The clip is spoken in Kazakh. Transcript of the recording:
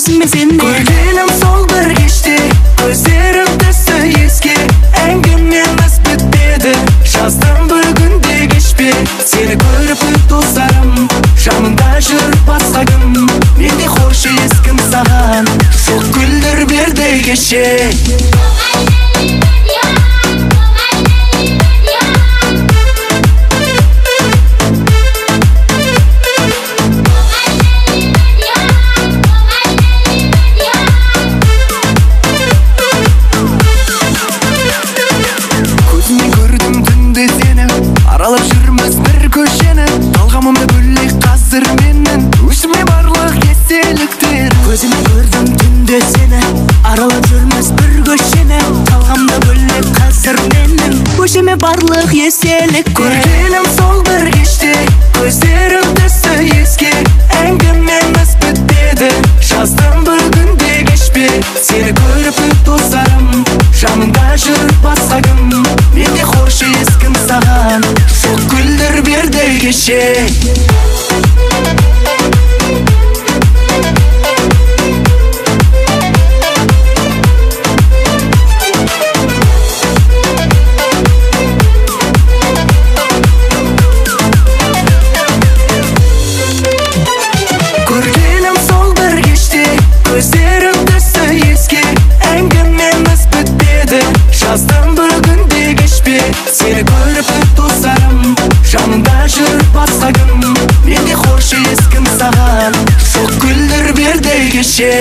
Өзіңмен сен. Көргенім сол бір кеште, көздерім түсті еске. Әңгімеміз бітпеді, жаздым бүгін де кешпе. Сені көріп достарым, жанымда жүр басқа кім. Менде хош ескім саған, жоқ гүлдер берді кеше. Аралап жүрміз бір көшені, талғамымда бөлек қазір менің. Өзіме барлық естеліктер. Көзіме көрдім түнде сені, аралап жүрміз бір көшені, талғамда бөлек қазір менің. Көшеме барлық естеліктер. Көргенім сол бір кеште, көздерім түсті еске. Әңгімеміз бітпеді, жаздым бүгін де кешпе. Сені көріп достарым, жанымда жүр басқа кім. Менде хош ескім саған, жоқ гүлдер берді кеше. Көргенім сол бір кеште, көздерім түсті еске. Әңгімеміз бітпеді, жаздым бүгін де кешпе. Сені көріп достарым, жанымда жүр басқа кім. Менде хош ескім саған, жоқ гүлдер берді кеше.